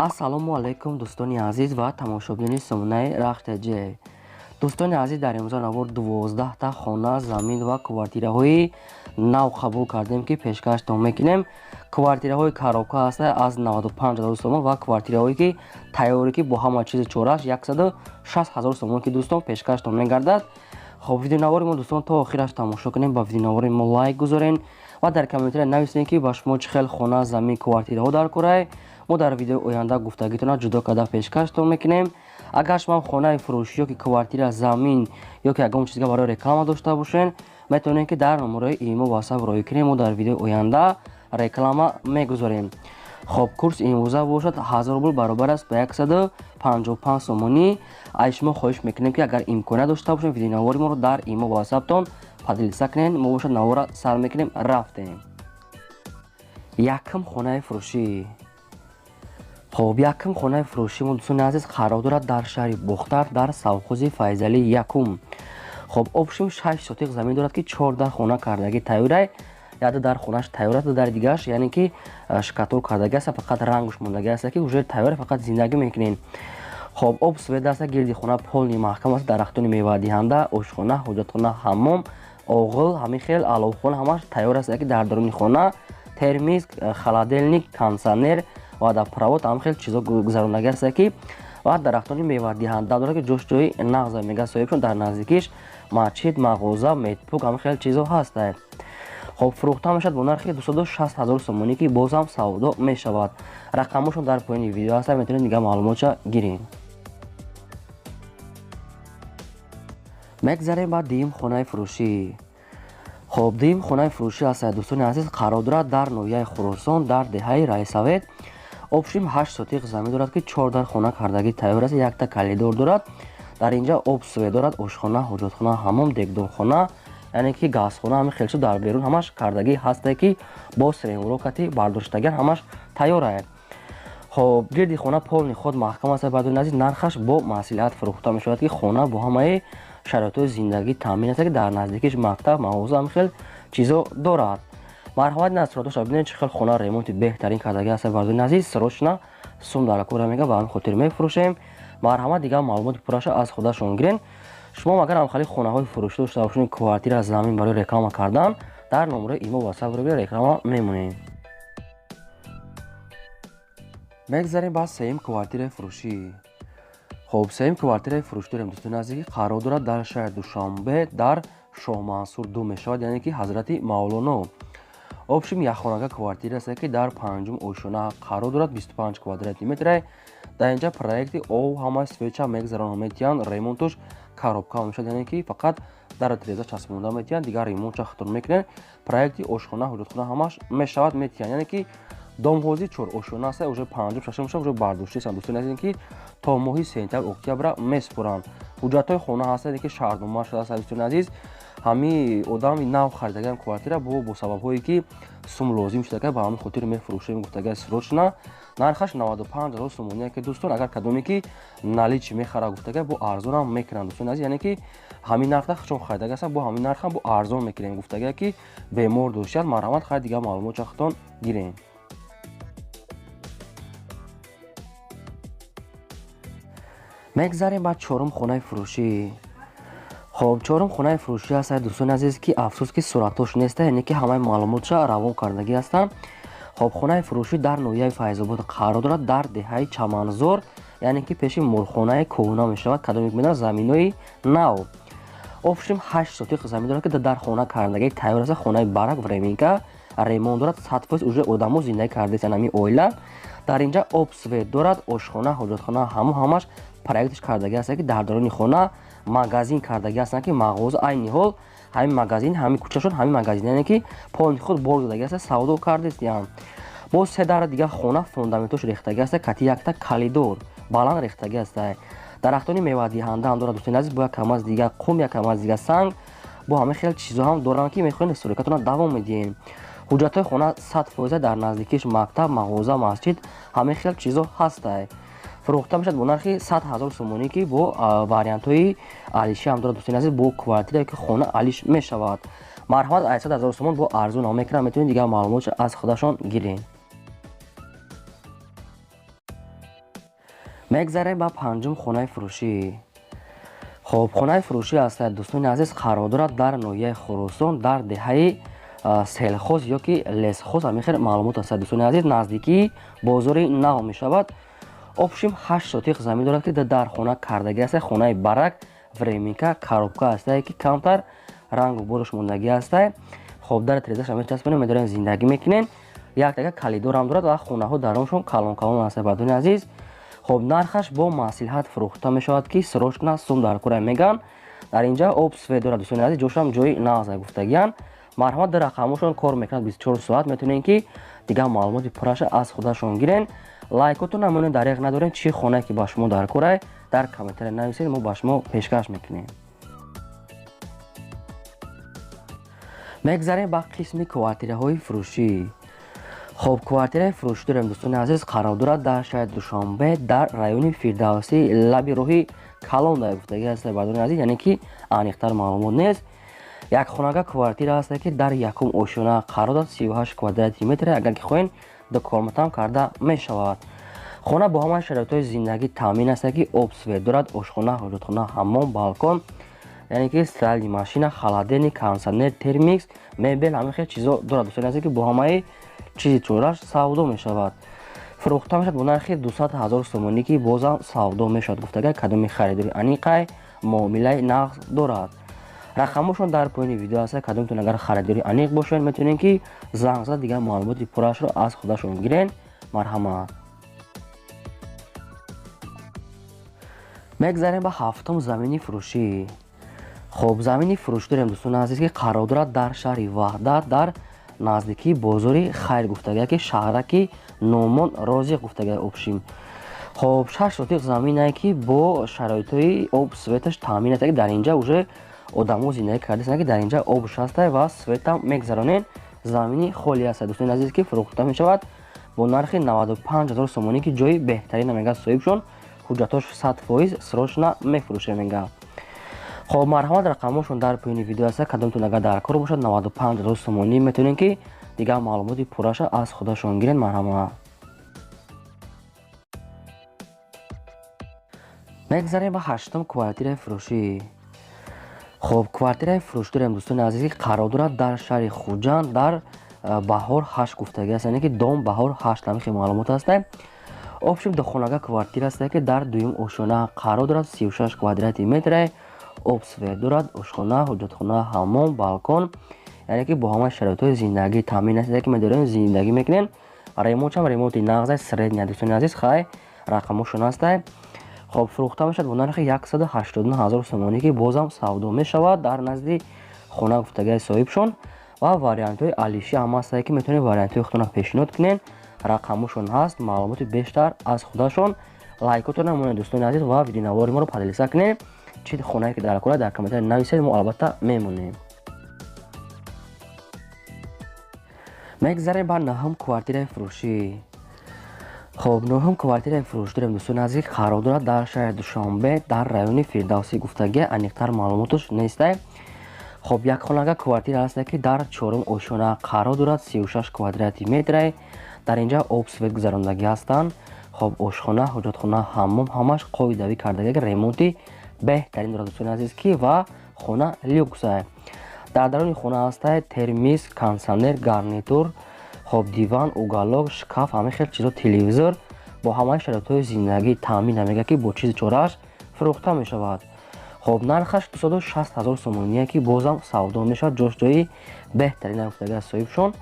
Ассалому алайкум, дӯстони азиз ва тамошобинони сомонаи Рахт.ТҶ. Дӯстони азиз, дар имрӯза навор 12та хона, замин ва квартираҳои нав қабул кардем, ки пешкаштон мекунем. Квартираҳои коробка ҳаста аз 95 ҳазор сомон ва квартираҳое ки тайёре, ки бо ҳама чизи чораш 160 ҳазор сомон, ки дӯстон пешкаштон мегардад. Хоб, видеонавори мо, дӯстон, то охираш тамошо кунем, ба видеонавори мо лайк гузорен ва дар комментария нависем, ки ба шумо чӣ хел хона, замин, квартираҳо дар курай. Мо дар видеои оянда гуфтагитона ҷудо карда пешкаштон мекунем. Агар шумо хонаи фурӯшӣ ёки квартира, замин ёки ягон чизга барои реклама дошта бошен, метавонед, ки дар номерои имо, ватсап роҳӣ кунем, мо дар видеои оянда реклама мегузорем. Хоб, курс имрӯза бошад 1000 рубл, баробар аст ба 155 сомонӣ. Аз шумо хоҳиш мекунем, ки агар имконият дошта бошем, видеонавори моро дар имо, ватсаптон поделиться кунед. Мо бошад навора сар мекунем, рафтем. Якум хонаи фурӯшӣ. Хоб, якум хонаи фурӯшӣ мо, дӯстони азиз, қарор дорад дар шаҳри Бохтар, дар совхози Файзалӣ якум. Хоб, общем 6 сотиқ замин дорад, ки 14 хона кардагӣ тайёрай. Яда дар хонаш тайёр аст, дар дигараш, яъне ки шкатур кардагӣ аст, фақат рангш мондагӣ аст, ки уже тайёр, фақат зиндагӣ мекунем. Хоб, об, свет аст, гирди хона полный маҳкам аст, дарахтони мевадиҳанда, ошхона, ҳоҷатхона, ҳаммом, оғил, ҳамин хел аловхона ҳамаш тайёр аст, ки дар даруни хона термис, холодильник, кондитсионер ва водопровод, ҳамин хел чизо гузарондагӣ аст, ки ва дарахтони мевадиҳанда дорад, ки ҷош ҷои нағза мега соҳибшон. Дар наздикиш масҷид, мағоза, медпункт, ҳамин хел чизо ҳаст. Хоб, фурӯхта мешавад бо нархи 260 ҳазор сомонӣ, ки бозам савдо мешавад. Рақамошон дар поёни видео ҳаст, метавонед дигар маълумотша гиред. Мегзарем ба дуюм хонаи фурӯшӣ. Хоб, дуюм хонаи фурӯшӣ аст, дӯстони азиз, қарор дорад дар ноҳияи Хуросон, дар деҳаи Райсавет. Общем 8 сотиқ замин дорад, ки 4 дар хона кардагӣ тайёр аст, якта калидор дорад. Дар инҷа об, свет дорад, ошхона, ҳоҷатхона, ҳаммом, дегдонхона, яъне ки газхона, ҳамин хел чиз дар берун ҳамаш кардагӣ ҳасте, ки бо сремурокати бардоштагиан ҳамаш тайёр аст. Хоб, гирди хона полный худ маҳкам аст. Бардони азиз, нархаш бо маслиҳат фурӯхта мешавад, ки хона бо ҳамаи шароитҳои зиндагӣ таъмин аст, ки дар наздикиш мактаб, мағоза, ҳамин хел чизо дорад. Марҳамат, ин аз суратоша бинед, чӣ хел хона ремонти беҳтарин кардагӣ аст. Бардони азиз, срочно сум дар кора мега, ба ҳамин хотир мефурӯшем. Марҳамат, дигар маълумоти пурраша аз худашон гирен. Шумо агар ҳамхали хонаҳои фурӯшӣ дошта бошед, квартира, замин барои реклама кардан, дар номерои имо, ватсап ро реклама мемонем. Мегзарем ба сеюм квартираи фурӯшӣ. Хоб, сеюм квартираи фурӯшӣ дорем, дӯстони азиз, ки қарор дорад дар шаҳри Душанбе, дар Шоҳмансур 2 мешавад, яъне ки Ҳазрати Мавлоно. Общем якхонага квартира аст, ки дар панҷум ошёна қарор дорад, 25 квадратный метра. Дар инҷа проекти ов, ҳама свеча мегзарона метиҳанд, ремонтуш коробка мешавад, яъне ки фақат дар тиреза часпонда метиҳанд, дигар ремонтша худтон мекунед. Проекти ошхона, ҳоҷатхона ҳамаш мешавад, метиҳанд, яъне ки дом ҳозир чор ошёна аст, уже панҷум, шашум мешавад, уже бардоштаистанд, дӯстони азиз, ки то моҳи сентябр, октябра месупоранд. Ҳуҷҷатҳои хона ҳастанд, ки шаҳрнома шудааст. Дӯстони азиз, ҳамин одами нав харидагиам квартира бо сабабҳое ки сум лозим шудага, ба ҳамин хотир мефурӯшем гуфтага срочно. Нархаш 95 ҳазор сомонӣ, ки дӯстон агар кадоме ки наличный мехара гуфтага, бо арзонам мекунанд, дӯстони азиз, яъне ки ҳамин нархда чун харидага астанд, бо ҳамин нархам бо арзон мекунем гуфтага, ки бемор доштияд. Марҳамат, хайр, дигар маълумотша худтон гирем. Мегзарем ба чорум хонаи фурӯшӣ. Хоб, чорум хонаи фурӯшӣ аст, дӯстони азиз, ки афсӯс, ки суратош неста, яъне ки ҳамаи маълумотша равон кардагӣ ҳастанд. Хоб, хонаи фурӯшӣ дар ноҳияи Файзобод қарор дорад, дар деҳаи Чаманзор, яъне ки пеши мурғхонаи кӯҳна мешавад, кадоме медонад, заминои нав. Общем 8 сотиқ замин дорад, ки дар хона кардагӣ тайёр аст, хонаи барак, временка, ремонт дорад, 100% уже одамо зиндагӣ кардаистанд ҳамин оила. Дар инҷа об, свет дорад, ошхона, ҳоҷатхона, ҳамон ҳамаш проектш кардагӣ аст, ки дар даруни хона магазин кардагӣ ҳастанд, ки мағоза айни ҳол ҳамин магазин, ҳамин кӯчашон ҳамин магазин, яъне ки полный худ бор додагӣ аст, савдо кардастиям. Боз се дара дигар хона фундаментош рехтагӣ аст, кати якта калидор баланд рехтагӣ аст. Дарахтони мевадиҳанда ҳам дорад, дӯстони азиз, бо як камаз дига қум, як камаз дига санг, бо ҳамин хел чизо ҳам доранд, ки мехоҳем стройкатона давом медиҳем. Ҳуҷҷатҳои хона 100%, дар наздикиш мактаб, мағоза, масҷид, ҳамин хел чизо ҳастай. Фурӯхта мешавад бо нархи 100 ҳазор сомонӣ, ки бо вариантҳои алишӣ ҳам дорад, дӯстони азиз, бо квартира ки хона алиш мешавад. Марҳамат, 100 ҳазор сомон бо арзон ҳам мекунанд, метавонед дигар маълумотша аз худашон гиред. Мегзарем ба панҷум хонаи фурӯшӣ. Хоб, хонаи фурӯшӣ аст, дӯстони азиз, қарор дорад дар ноҳияи Хуросон, дар деҳаи Селхоз ё ки Лесхоз, ҳамин хел маълумот аст, дӯстони азиз, наздикии бозори нав мешавад. Общим 8 сотиқ замин дорад, ки дар хона кардагӣ аст. Хонаи барак, временка, коробка аст, ки камтар рангу бораш мондагӣ аст. Хоб, дар трезаша мечаспонем, медорем, зиндагӣ мекунем. Як така калидорам дорад ва хонаҳо дароншон калон калон аст, бардони азиз. Хоб, нархаш бо маслиҳат фурӯхта мешавад, ки срочно сум дар кора меган. Дар инҷа об, свет дорад, дӯстони азиз, ҷошам ҷои нағза гуфтагиян. Марҳамат, дар рақамошон кор мекунад 24 соат, метавонед ки дигар маълумоти пурраша аз худашон гирен. Лайкотон намонед, дареғ надорем. Чӣ хонае ки ба шумо дар корай, дар комментария нависед, мо ба шумо пешкаш мекунем. Мегзарем ба қисми квартираҳои фурӯшӣ. Хоб, квартираи фурӯшӣ дорем, дӯстони азиз, қарор дорад дар шаҳри Душанбе, дар райони Фирдавсӣ, лаби роҳи калон дар гуфтагӣ аст, бардони азиз, яъне ки аниқтар маълумот нест. Як хонага квартира аст, ки дар якум ошёна қарор дорад, 38 квадрати метр, агар ки хоҳед, ду комнатам карда мешавад. Хона бо ҳамаи шароитҳои зиндагӣ таъмин аст, ки об, свет дорад, ошхона, ҳоҷатхона, ҳаммом, балкон, яъне ки стиральный машина, холодильник, кондитсионер, термикс, мебел, ҳамин хел чизо дорад, дӯстони азиз, ки бо ҳамаи чизи чораш савдо мешавад. Фурӯхта мешавад бо нархи 200 ҳазор сомонӣ, ки бозам савдо мешавад. Гуфтага, кадоми харидори аниқай, муомилаи нағз дорад. Рақамошон дар поёни видео аст. Кадомтон агар харидори аниқ бошед, метавонед ки занг зада дигар маълумоти пуррашро аз худашон гирен. Марҳамат. Мегзарем ба ҳафтум замини фурӯшӣ. Хоб, замини фурӯшӣ дорем, дӯстони азиз, ки қарор дорад дар шаҳри Ваҳдат, дар наздикии бозори Хайр гуфтагия, ки шаҳраки Номон Розиқ гуфтагия общим. Хоб, 6 сотиқ заминае, ки бо шароитҳои об, светаш таъмин аст, ки дар инҷа уже одамо зиндагӣ кардастанд, ки дар инҷа об шастай ва светам мегзаронен. Замини холӣ аст, дӯстони азиз, ки фурӯхта мешавад бо нархи 95 ҳазор сомонӣ, ки ҷои беҳтарина мегӯяд соҳибшон, ҳуҷҷатош 100% срочно мефурӯшем мегӯяд. Хоб, марҳамат, рақамошон дар поёни видео аст. Кадомтон агар дар кор бошад, 95 ҳазор сомонӣ, метавонед ки дигар маълумоти пурраша аз худашон гирен. Марҳамат. Мегзарем ба ҳаштум квартираи фурӯшӣ. Хоб, квартираи фурӯшӣ дорем, дӯстони азиз, ки қарор дорад дар шаҳри Хуҷанд, дар Баҳор 8 гуфтагӣ аст, яъне ки дом Баҳор 8, ҳамин хел маълумот аст. Общим духонага квартира аст, ки дар дуюм ошёна қарор дорад, 36 квадрати метре, об, свет дорад, ошхона, ҳоҷатхона, ҳаммом, балкон, яъне ки бо ҳамаи шароитҳои зиндагӣ таъмин аст, ки медорем, зиндагӣ мекунем. Ремонтшам ремонти нағза, средня, дӯстони азиз, хай рақамошон аст. Хоб, фурӯхта мешавад бо нархи 189 ҳазор сомонӣ, ки бозам савдо мешавад, дар назди хона гуфтагии соҳибшон. Ва вариантҳои алишӣ ҳам ҳаст, ки метавонед вариантҳои худтонро пешниҳод кунед. Рақамошон ҳаст, маълумоти бештар аз худашон. Лайкотонро монед, дӯстони азиз, ва видеонавори моро поделиться кунед. Чӣ хонае ки дар кора, дар комментария нависед, мо албатта мемонем. Мегзарем ба наҳум квартираи фурӯшӣ. Хоб, нӯҳум квартираи фурӯшӣ дорем, дӯстони азиз, қарор дорад дар шаҳри Душанбе, дар райони Фирдавсӣ гуфтагия, аниқтар маълумоташ нестай. Хоб, як хонага квартира аст, ки дар чорум ошёна қарор дорад, 36 квадрати метре. Дар инҷа об, свет гузарондагӣ ҳастанд. Хоб, ошхона, ҳоҷатхона, ҳаммом ҳамаш қоидавӣ кардагӣ, ремонти беҳтарин дорад, дӯстони азиз, ки ва хона люксае. Дар даруни хона ҳастай термис, кондитсионер, гарнитур, хоб, диван, уголок, шкаф, ҳамин хел чизо, телевизор, бо ҳамаи шароитҳои зиндагӣ таъмин мегӯяд, ки бо чизи чорааш фурӯхта мешавад. Хоб, нархаш 260 ҳазор сомоние, ки бозам савдо мешавад, ҷош ҷои беҳтарин гуфтагӣ аз соҳибшон.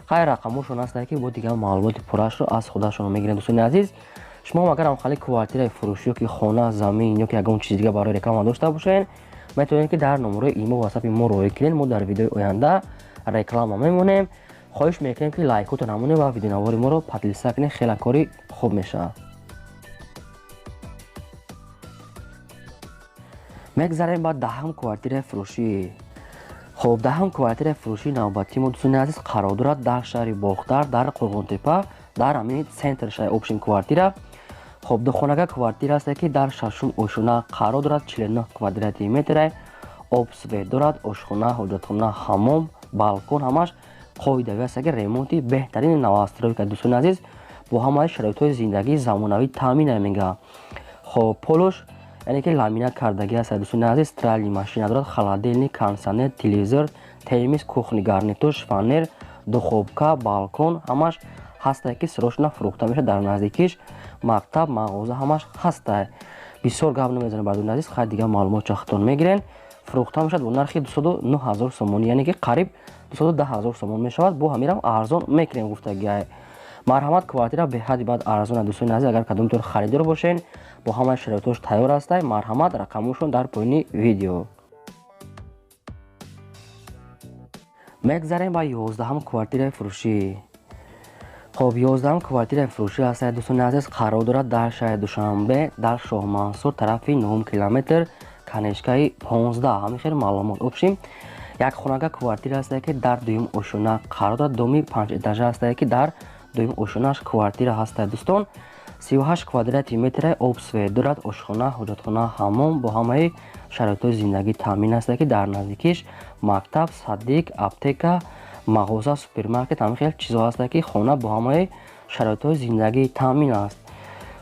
Хайр, рақамошон аст, ки бо дигар маълумоти пуррашро аз худашон мегиранд. Дӯстони азиз, шумо агар ҳамхали квартираи фурӯшӣ ё ки хона, замин ё ки ягон чизи дигар барои реклама дошта бошед, метавонед ки дар номерои имо ватсапи мо роҳӣ кунед, мо дар видеои оянда реклама мемонем. Хоҳиш мекунем, ки лайкотон намонед ва видеонавори моро поделиться кунед, хеле кори хуб мешавад. Мегзарем ба даҳум квартираи фурӯшӣ. Хоб, даҳум квартираи фурӯшии навбатии мо, дӯстони азиз, қарор дорад дар шаҳри Бохтар, дар Қурғонтепа, дар ҳамин центр шаҳри общим квартира. Хоб, духонага квартира аст, ки дар шашум ошёна қарор дорад, 49 квадрати метре, об, свет дорад, ошхона, ҳоҷатхона, ҳаммом, балкон ҳамаш қоидавӣ аст, ки ремонти беҳтарини новостройка, дӯстони азиз, бо ҳамаи шароитҳои зиндагии замонавӣ таъмин мега. Хоб, полош яъне ки ламинат кардагӣ аст, дӯстони азиз. Стиральный машина дорад, холодильник, кондиционер, телевизор, термис, кухонный гарнитур, шифоньер, духовка, балкон ҳамаш ҳастае, ки срочно фурӯхта мешавад. Дар наздикиш мактаб, мағоза ҳамаш ҳастае. Бисёр гап намезанем, бардони азиз, хай дигар маълумот чахтон мегирен. Фурӯхта мешавад бо нархи 209 ҳазор сомонӣ, яъне ки қариб 210 ҳазор сомон мешавад. Бо ҳамирам арзон мекунем гуфтагиай. Марҳамат, квартира беҳадди баъд арзон, дӯстони азиз. Агар кадомтон харидор бошен, бо ҳамаи шароитош тайёр ҳастай. Марҳамат, рақамошон дар поёни видео. Мегзарем ба 11-ҳам квартираи фурӯшӣ. Хоб, 11-ҳам квартираи фурӯшӣ ҳастад, дӯстони азиз, қарор дорад дар шаҳри Душанбе, дар Шоҳмансур, тарафи 9 километр, канешкаи 15. Ҳамин хел маълумот обшим. Як хонага квартира ҳастае, ки дар дуюм ошёна қарор дорад. Доми 5 этажа ҳастае, ки дар дуюм ошёнааш квартира ҳастад, дӯстон. 38 квадрати метра об, свет дорад, ошхона, ҳоҷатхона, ҳаммом бо ҳамаи шароитҳои зиндагӣ таъмин ҳастае, ки дар наздикиш мактаб, садик, аптека, мағоза, супермаркет ҳамин хел чизҳо ҳастае, ки хона бо ҳамаи шароитҳои зиндагӣ таъмин аст.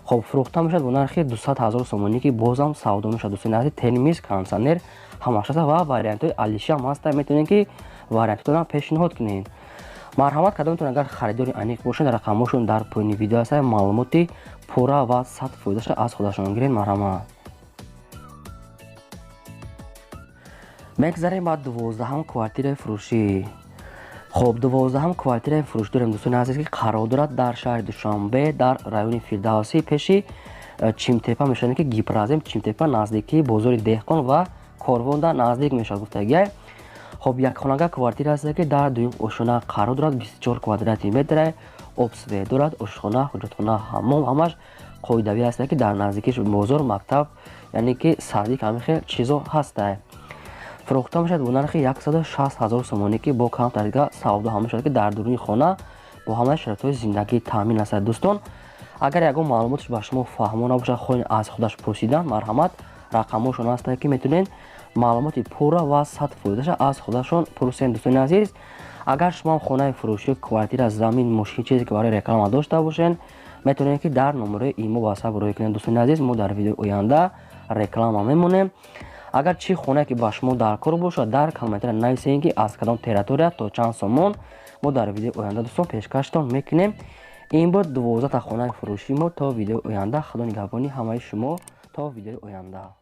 Хоб, фурӯхта мешавад бо нархи 200 ҳазор сомонӣ, ки бозам савдо мешавад, дӯстони азиз. Термис, кондиционер ҳамаш ҳаст ва вариантҳои алиши ҳам ҳастанд, метавонед ки вариантҳоро пешниҳод кунед. Марҳамат, кадомтон агар харидори аниқ бошед, рақамҳошон дар поёни видео ҳастанд. Маълумоти пурра ва 100%-аша аз худашон гиред. Марҳамат. Мегзарем ба 12-ҳам квартираи фурӯшӣ. Хоб, 12-ҳам квартираи фурӯшӣ дорем, дӯстони азиз, ки қарор дорад дар шаҳри Душанбе, дар райони Фирдавсӣ, пеши Чимтепа мешавад, ки Гипрозем Чимтепа, наздикии бозори Деҳқон ва Корвонда наздик мешавад гуфтагиай. Хоб, як хонага квартира ҳаст, ки дар дуюм ошёна қарор дорад, 24 квадрати метра, об, свет дорад, ошхона, ҳоҷатхона, ҳаммом ҳамаш қоидавӣ ҳаст, ки дар наздикиш бозор, мактаб, яъне ки садик ҳамин хел чизо ҳастае. Фурӯхта мешавад бо нархи 160 ҳазор сомонӣ, ки бо камтар дига савдо ҳам мешавад, ки дар дуруни хона бо ҳамаи шароитҳои зиндагӣ таъмин аст, дӯстон. Агар ягон маълумотш ба шумо фаҳмо набошад, хоҳед аз худаш пурсидан, марҳамат, рақамҳошон ҳастанд, ки метавонед маълумоти пурра ва 100%-аша аз худашон пурсед, дӯстони азиз. Агар шумо хонаи фурӯшӣ, квартира, замин, мошин, чизе ки барои реклама дошта бошед, метавонед ки дар номерои имо WhatsApp рӯй кунед, дӯстони азиз. Мо дар видеои оянда реклама мемонем. Агар чӣ хонае ки ба шумо дар кор бошад, дар комментария нависед, ки аз кадом территория, то чанд сомон. Мо дар видеои оянда, дӯстон, пешкаштон мекунем. Ин буд 12 та хонаи фурӯшии мо. То видеои оянда, худо нигаҳбони ҳамаи шумо. То видеои оянда.